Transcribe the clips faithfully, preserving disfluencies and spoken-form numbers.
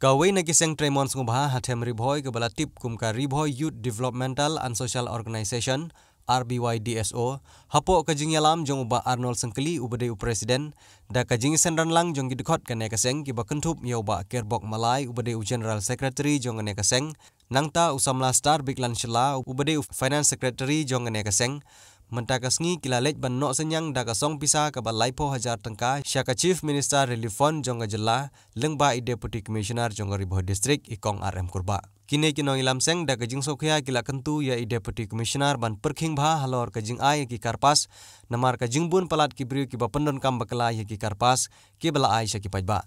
Kawei na ki seng trei mon sngewbha ha them Ri Bhoi kaba la tip kum ka Ri Bhoi Youth Developmental and Social Organisation, R B Y D S O, hapoh ka jingïalam jong u Bah Arnold Syngkli uba dei u President, da ka jingsynran lang jong ki dkhot kane ka seng kiba kynthup ïa u Bah Kerbok Malai uba dei u General Secretary jong kane ka seng, nangta u samla Star Biklan Shylla uba dei u Finance Secretary jong kane ka seng. Mynta ka sngi ki la leit ban noh synñiang da ka song pisa kaba laiphew hajar tyngka sha ka Chief Minister Relief Fund jong ka jylla, lyngba i Deputy Commissioner jong ka Ri Bhoi District, i Kong R M Kurbah. Kine ki nongïalam seng da ka jingsngewkhia ki la kyntu ïa i Deputy Commissioner ban pyrkhing bha halor ka jingai ïa ki carpass, namar ka jingbun palat ki briew kiba pyndonkam bakla ïa ki carpass kiba la ai sha ki paidbah.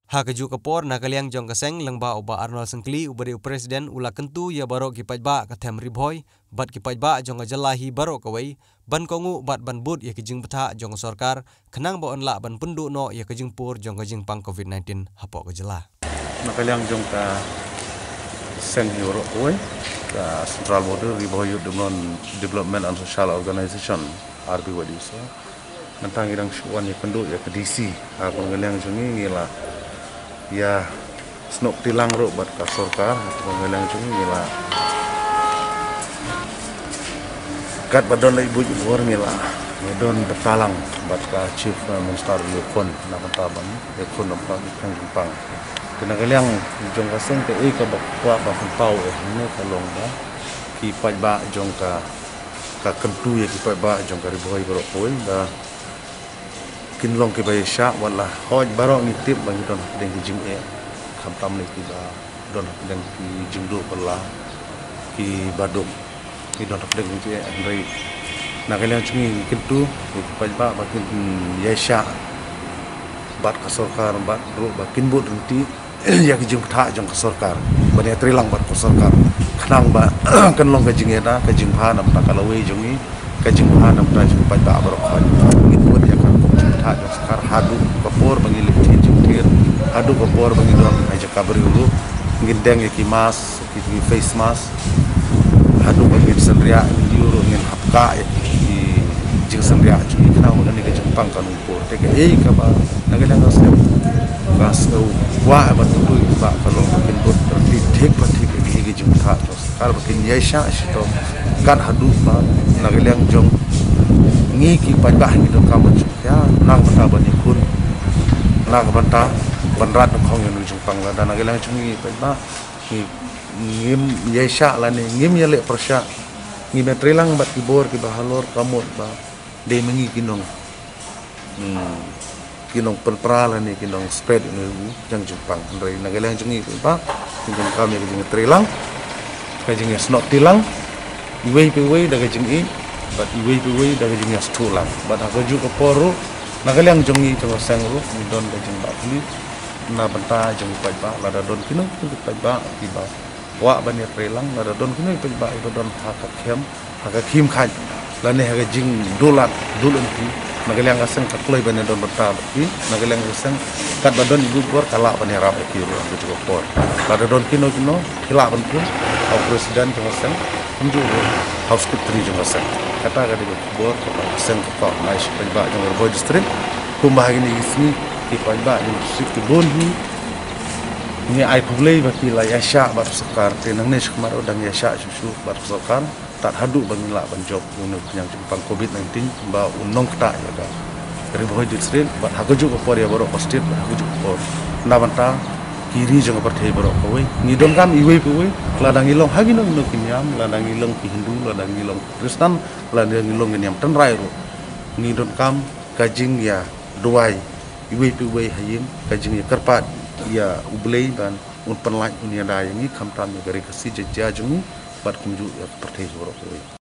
Ha kajuh ka por, na ka liang jong ka seng, lyngba u Bah Arnold Syngkli uba dei u President, u la kyntu ïa baroh ki paidbah ka them Ri Bhoi bad ki paidbah jong ka jylla hi baroh kawei ban kohnguh bad ban bud ïa ka jingbthah jong ka sorkar, khnang ba yn lah ban pynduh noh ïa ka jingpur jong ka jingpang Covid nineteen hapoh ka jylla. Na ka liang jong ka seng hi baroh kawei, ka Central Body, Ri Bhoi Youth Development, Development and Social Organisation, R B Y D S O. Mynta ngi dang shu wan ïakynduh ïa ka D C, ha ka liang jong ngi ngi la ïa snoh kti lang ruh bad ka sorkar, ha ka liang jong ngi ngi la, katba don la i buit i bor ngi la, ngi don bynta lang bad ka Chief Minister Relief Fund na ka bynta ban ïakhun na ka bynta ki jingpang. Te na ka liang jong ka seng, kaei kaba kwah ban pynpaw eh hangne ka long ba ki paidbah jong ka, ka kyntu ïa ki paidbah jong ka Ri Bhoi baroh kawei ba kin long kiba ïaishah, wat la hooid baroh ngi tip ba ngi don hapdeng ki jingeh, khamtam lei kiba don hapdeng ki jingduh bylla, kiba duk, ki don hapdeng ki jingeh, hynrei na ka liang jong ngi ngi kyntu ïa ki paidbah ba kin ïaishah bad ka sorkar, bad ruh ba kin bud ryntih ïa ki jingbthah jong ka sorkar, ban ïatreilang bad ka sorkar, khnang ba kan long ka jingïada, ka jingbha na bynta ka lawei jong ngi, ka jingbha na bynta jong ki paidbah baroh. Hooid, ngin bud ïa ka jingbthah jong ka sorkar haduh ka por ba ngi leit thied jingthied, haduh ka por ba ngi don ha jaka briew ruh, ngin deng ïa ki mask, ki, ki face mask, haduh ba ngin synriah, ngin ïuh ruh ngin hap kah ïa ki jingsynriah jong ngi, khnang ba kane ka jingpang kan ym pur. Te kaei kaba na ka liang ka seng, ka seng kwah ban kyntu ïa ki paidbah ka long ba kin bud ryntih thik pa thik ïa ki, ïa ki jingbthah jong ka sorkar, ba kin ïaishah shitom kat haduh ba na ka liang jong ngi ki paidbah ngi donkam ban shim khia na ka bynta ban ïakhun, na ka bynta ban rat nyngkong ïa une u jingpang. Lada na ka liang jong ngi paidbah ngi, ngim ïaishah lane ngim ïaleh pyrshah, ngim ïatreilang bad ki bor kiba halor, ka mut ba dei ma ngi ki nong, hmm, ki nongpynpra lane ki nongspread ïa une u jingpang. Hynrei na ka liang jong ngi paidbah, ngi donkam ïa ka jingïatreilang, ka jingïasnoh kti lang, iwei pa iwei da ka jingïeit bad iwei pa iwei da ka jingïasngewthuh lang. Bad ha kajuh ka por ruh, na ka liang jong ngi jong ka seng ruh ngi don ka jingbakla na bynta jong ki paidbah. Lada don kino kino ki paidbah kiba kwah ban ïatreilang, lada don kino ki paidbah kiba don ha ka khim, ha ka khim khaid lane ha ka jingduh lad duh lynti, na ka liang ka seng ka kloi ban ïadon bynta bad ki. Na ka liang ka seng katba don i buit i bor ka lah ban ïarap ïa ki ruh ha kajuh ka por. Lada don kino kino ki lah ban phone ha u President jong ka seng, kumjuh ruh ha u Secretary jong ka seng. Kata ka dei ka khubor kaba ka seng ka kwah ban ai sha ki paidbah jong ka Ri Bhoi District. Kumba ha kine ki sngi ki paidbah jong ka district ki bun hi ngi ai khublei ba ki la ïaishah bad ka sorkar, te nangne shakhmat ruh dang ïaishah shuh shuh bad ka sorkar, tad haduh ba ngin lah ban jop ïa une u khñiang jingpang Covid nineteen ba un nongktah ïa ka Ri Bhoi District bad ha kajuh ka por ïa baroh ka state bad ha kajuh ka por na bynta ki ri jong ka pyrthei baroh kawei. Ngi donkam iwei pa iwei, lada ngi long ha kino kino ki niam, lada ngi long ki Hindu, lada ngi long ki Khristan, lada ngi long ki niam tynrai ruh, ngi donkam ka jingïaduwai iwei pa iwei ha ïing, ka jingïakyrpad ïa U Blei ban un pynlait un ïada ïa ngi, khamtam ïa ka Ri Khasi Jaiñtia jong ngi bad kumjuh ïa ka pyrthei baroh kawei.